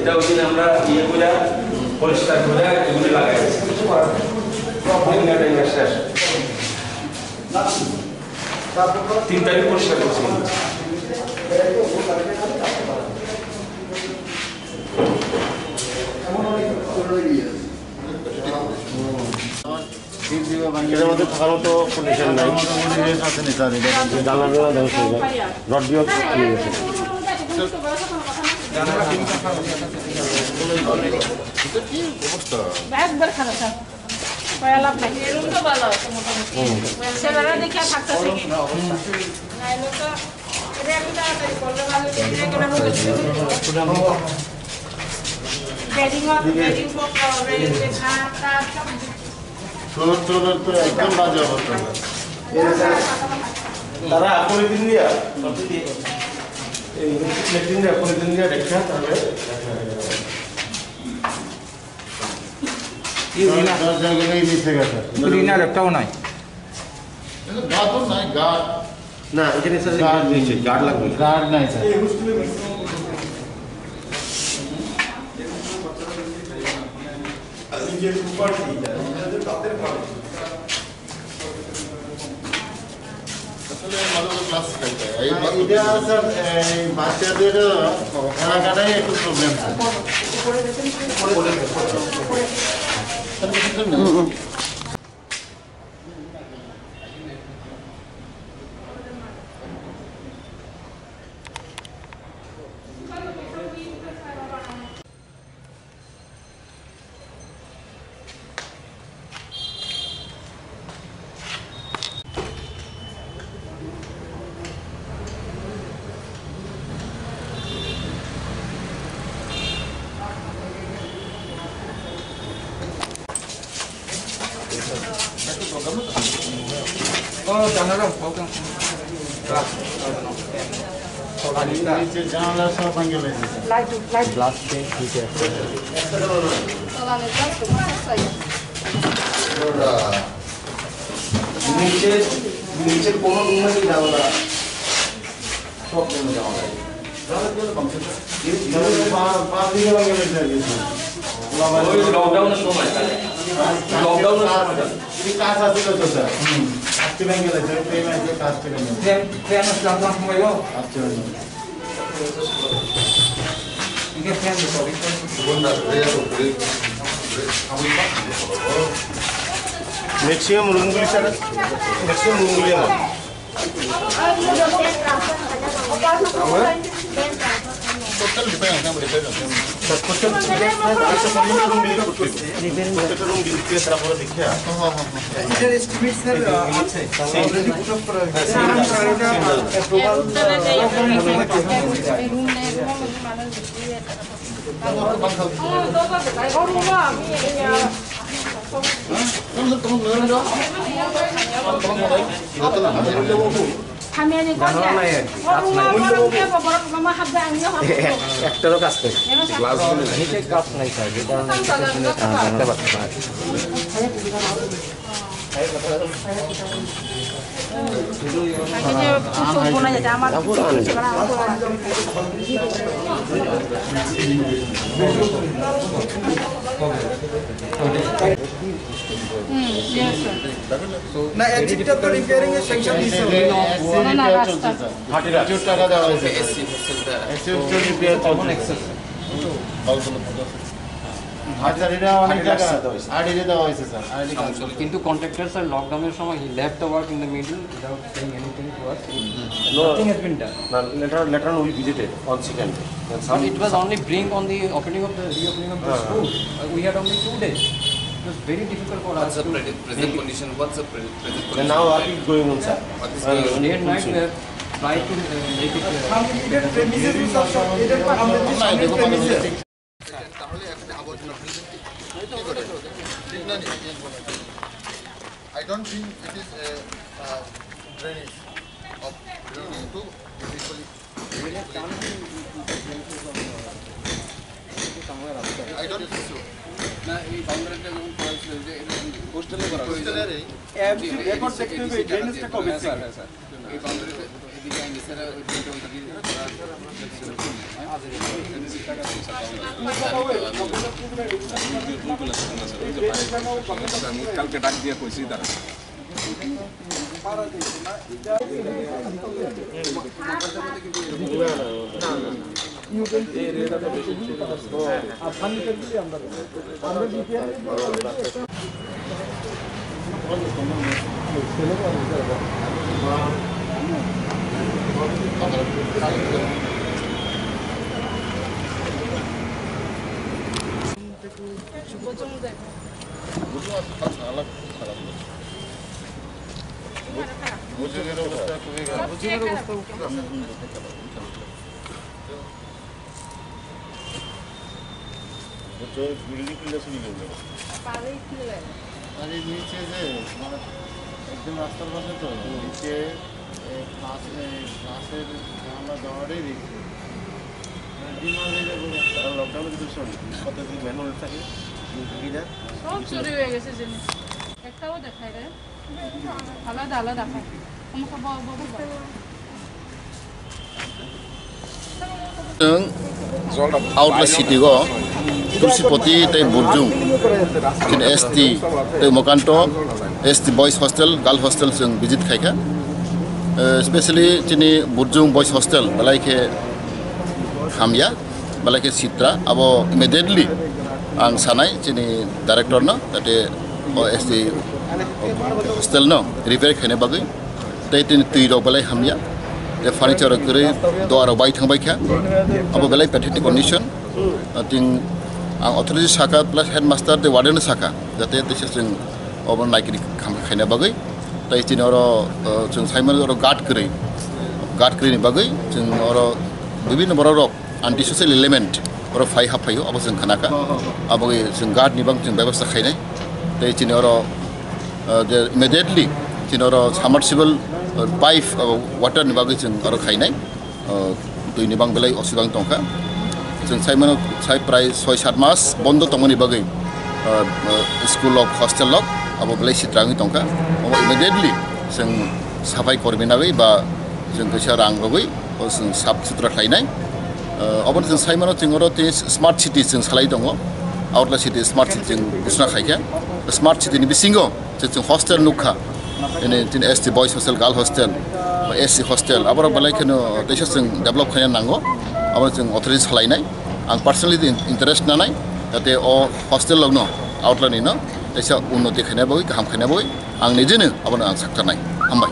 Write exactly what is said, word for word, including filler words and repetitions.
এটা ওই দিন আমরা ইয়ে করে পরিষ্কার করে এগুলি লাগাই দিচ্ছি। তিন তারিখ পরিষ্কার করছি। এটার মধ্যে থাকার মতো কন্ডিশন নাই। জানলা টানলা ধ্বংস হয়ে যায়। রড দিয়ে নিয়ে গেছে। একবার খারাপ, স্যার। পয়লা ভাই। এরকম তো ভালো আছে মোটামুটি। হুম। ছেলেরা দেখে থাকতেছে কি? নাইলে তো এটা একটু তাড়াতাড়ি করলে ভালো, এটা একটু না হলে বেডিং, বেডিং পড়তে হবে, লেখা, তার সব ফ্লোর টোর তো একদম বাজে অবস্থা। তারা করে দিন দিয়া, এই লেট্রিন দিয়া করে দিন দিয়া দেখা তাহলে। দরজাগুলোই মিশে গেছে। ইনার একটাও নাই। এটা গার্ডও নাই, গার্ড। না, এখানে স্যার গার্ড নেই, গার্ড লাগবে। গার্ড নাই, স্যার। নিজের প্রপার্টি, এটা তাদের বাড়ি। আসলে ভালো ক্লাস খাইতে হয়। এই এটা স্যার, এই বাচ্চাদের খেলাটাই একটু প্রবলেম, স্যার। নিচে জানালা সব ভেঙে গেছে। Light, light. গ্লাস চেঞ্জ হইতে আছে। নিচে, নিচে কোনো রুমে কি জানালা? সব রুমে জানালা। জানালা কি হলো? পাঁচ, পাঁচ দিকে ভেঙে গেছে আর কি। ওই লকডাউনের সময়, স্যার। লকডাউনের সময়, স্যার। এই কাজ আছে তো, স্যার। হুম। আজকে ভেঙে গেছে, এই মাসে কাজ করে নিয়ে। ফ্যান, ফ্যান আসলে আপনার সময় গো? আজকে ভেঙে গেছে। ম্যাক্সিমাম রুমগুলি স্যার, ম্যাক্সিমাম রুমগুলি আমার। প্রত্যেকটা রুম বিল করতে হবে। প্রত্যেকটা রুম বিল করে তারপরে দেখে আর। এটার এস্টিমেট স্যার আছে, অলরেডি পুট আপ করা হয়েছে। অ্যাপ্রুভাল একটারও কাজ নাই। গ্লাস নিচে কাজ নাই স্যার, যে কারণে না, এক্সিটটা তো রিপেয়ারিং এর স্যাংশন দিছে। না, না, রাস্তা। হাটিরা প্রচুর টাকা দেওয়া হয়েছে। এসি হোস্টেলটা। এসি হোস্টেল রিপেয়ার চলছে। আচ্ছা, এটা অনেক টাকা আইডিয়া দেওয়া হয়েছে, স্যার। আইডিয়া দেওয়া হয়েছে। কিন্তু কন্ট্রাক্টর স্যার লকডাউনের সময় he left the work in the middle without saying anything to us. No. Nothing has been done. No, later, later on we visited on second day. But it was only bring on the opening of the, reopening of the school. Uh, we had only two days. It was very difficult for us to make it. What's the pre-, present condition? What's the pre-, present condition? And now work is going on, sir. What is going on? Day and night we have tried to, uh, make it, uh, हम इधर प्रेमिसेस भी सब, सब इधर पर हमने भी सामने प्रेमिसेस। তাহলে এখন আবর্জনা ফেলবেন কি? কি করে? ঠিক না নি? I don't think it is a, uh, drainage of drainage to basically I don't think so. না, এই বাউন্ডারিটা যখন করা হয়েছিল, যে এটা হোস্টেলে করা হয়েছিল। হোস্টেলের এই জি, জি, রেকর্ড এডিসি, দেখতে হবে, এডিসি ড্রেনেজটা কবে ছিল? Sir, sir. এই বাউন্ডারিটা এদিকে আইনি কালকে ডাক দিয়ে কইছি তারা। আরে নিচে যে, মানে, একদম রাস্তার পাশে তো, নিচে, এ, বাস, এ, বাসের জানালা দেওয়াটাই দেখছি। মানে, ডিম আলু এটা বলে। তারা লকডাউনে কিন্তু শোন, কত কি ম্যানুয়াল থাকে, ডিম থাকে না। সব চুরি হয়ে গেছে জিনিস, একটাও দেখায় রে। আলাদা আলাদা খায়। Chwng Agartala city o Tulsipoti tei Burjung, chini S T tei Mokanto S T boys hostel, girl hostel chwng visit khaikha. Eh, specially chini Burjung boys hostel belai khe hamya. Belai khe sitra, abo immediately ang sanai chini director no, jate o S T hostel no repair khaina bagwi, tei tini twi rok belai hamya, tei furniture rok kwrwi, doa rok bai thang bai kha, abo belai pathetic condition. Tin ang authority saka plus headmaster tei warden saka, jate teisa chwng obo naikiri kham khaina bagwi, tei chini oro, uh, chwng saimano oro guard kwrwi, guard kwrwi ni bagwi chwng oro bibhinno borok rok anti-social element oro phai haphaio, abo chwng khanakha. Abo chwng guard ni bang chwng bebostha khainai. Tei chini oro, uh, the immediately chini oro submersible, uh, pipe, uh, water ni bagwi chwng oro khainai. Uh, twi ni bang belai osibang tongkha. Chwng saimano sai prai soi sat mas bondo tongmani bagwi, uh, uh, school lok, hostel lok abo belai sitrangwi tongkha. Obo immediately chwng saphai kormi nagwi ba chwng kaisa rang rogwi o chwng sap sutra khlainai. Uh, obono chwng saimano chwng oro tei smart city chwng salai tongo. Agartala city smart city chwng ghosna khaikha. Smart city ni bisingo je chwng hostel nukha. Ini tin S T boys hostel, girl hostel, ba S C hostel, aborok belai kheno teisa chwng develop khaina nango. Abo chwng authority salainai. Ang personally in-, interest nanai, jate o hostel rokno Agartala ni no teisa unnoti khaina bagwi, kaham khaina bagwi ang nijeno abono ang saktarnai. Hambai.